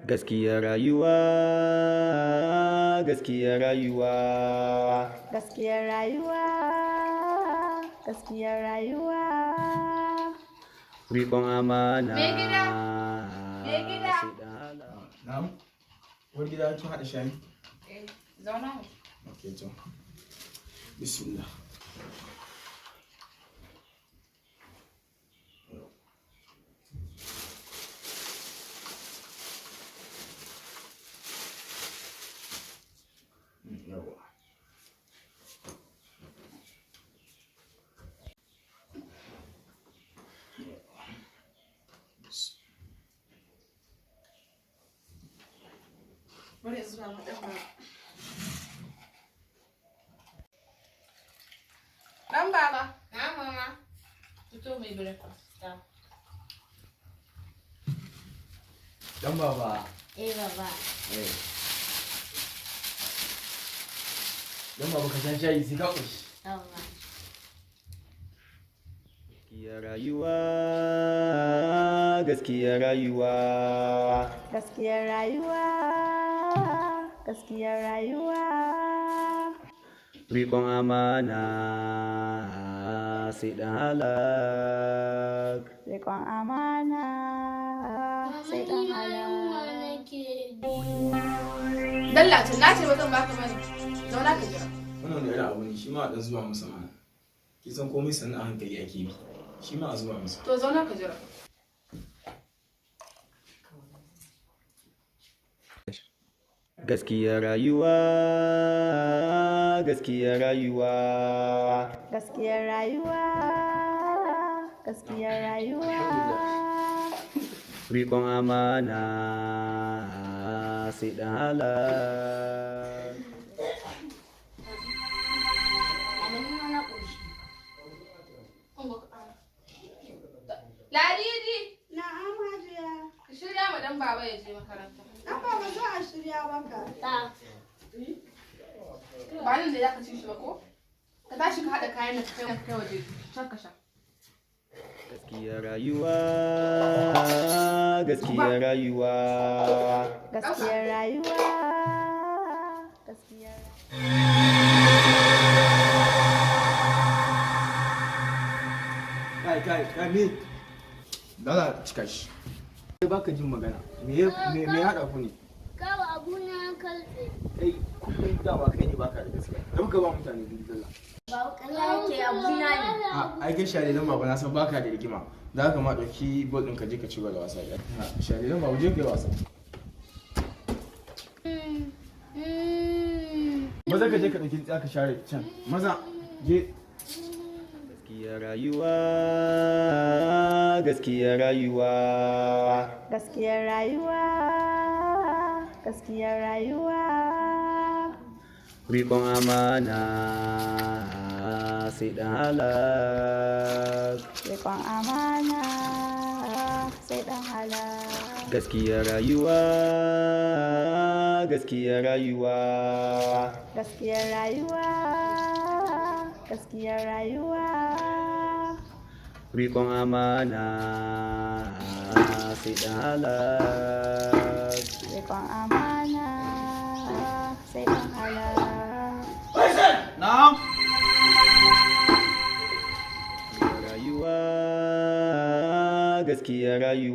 Gaskiyar rayuwa, gaskiyar rayuwa. Gaskiyar rayuwa, gaskiyar rayuwa. Riƙon amana. Mai gida, mai gida. Sai da Allah. Na'am. Uwar gida, kin haɗa shayi? Eh, zauna mu. Okay, to. Bismillah. Yawwa. Bari in zuba ma ɗan baba. Ɗan baba. Na mama. Fito mai breakfast. Dan baba. Eh baba. Eh. Dan baba, ka sha shayi sai ka ƙoshi. Baba. Gaskiyar rayuwa, gaskiyar rayuwa. Gaskiyar rayuwa, gaskiyar rayuwa. Riƙon amana sai ɗan halak. Riƙon amana sai ɗan halak. Nake. Dallacin na ce ba zan baka bane. Zauna ka jira. Wannan wani irin abu ne? Shi ma a ɗan zuba masa mana. Kin san komai sannan a hankali ake bi. Shi ma a zuba masa. To, zauna ka jira. Gaskiyar rayuwa, gaskiyar rayuwa. Gaskiyar rayuwa, gaskiyar rayuwa. Riƙon amana sai ɗan halak. Mama, ni ma na ƙoshi. Ladidi, Na'am, Hajiya. ki shirya ma ɗan baba ya je makaranta. Ɗan baba, za a shirya maka. Ta. Ba nan da za ka ci shi ba ko? Ka tashi ka haɗa kayan nan ka kai waje can ka sha. Gaskiyar rayuwa, gaskiyar rayuwa. Gaskiyar rayuwa, gaskiyar. Kai, kai, kai, me? Dala cika shi. Kai baka jin magana. Me ya haɗa ku ne? Kawo abu na kalbe. Kai kullum dama kai ne baka da gaskiya. Dan ka ba mutane guri, dalla. Ba ƙarya yake, abu na ne. A ai kai share, dan baba na san baka da rigima. Da haka ma ɗauki ball ɗin ka je ka ci gaba da wasa. Ha, share, dan baba, je ka yi wasa. Maza ka je ka ɗauki ka share can. Maza je. Gaskiyar rayuwa, gaskiyar rayuwa. Gaskiyar rayuwa, gaskiyar rayuwa. Riƙon amana sai ɗan halak. Riƙon amana sai ɗan halak. Gaskiyar rayuwa, gaskiyar rayuwa. Gaskiyar rayuwa, gaskiyar rayuwa. Riƙon amana sai ɗan halak. Riƙon amana sai ɗan halak. Na'am. Rayuwa, gaskiyar rayuwa.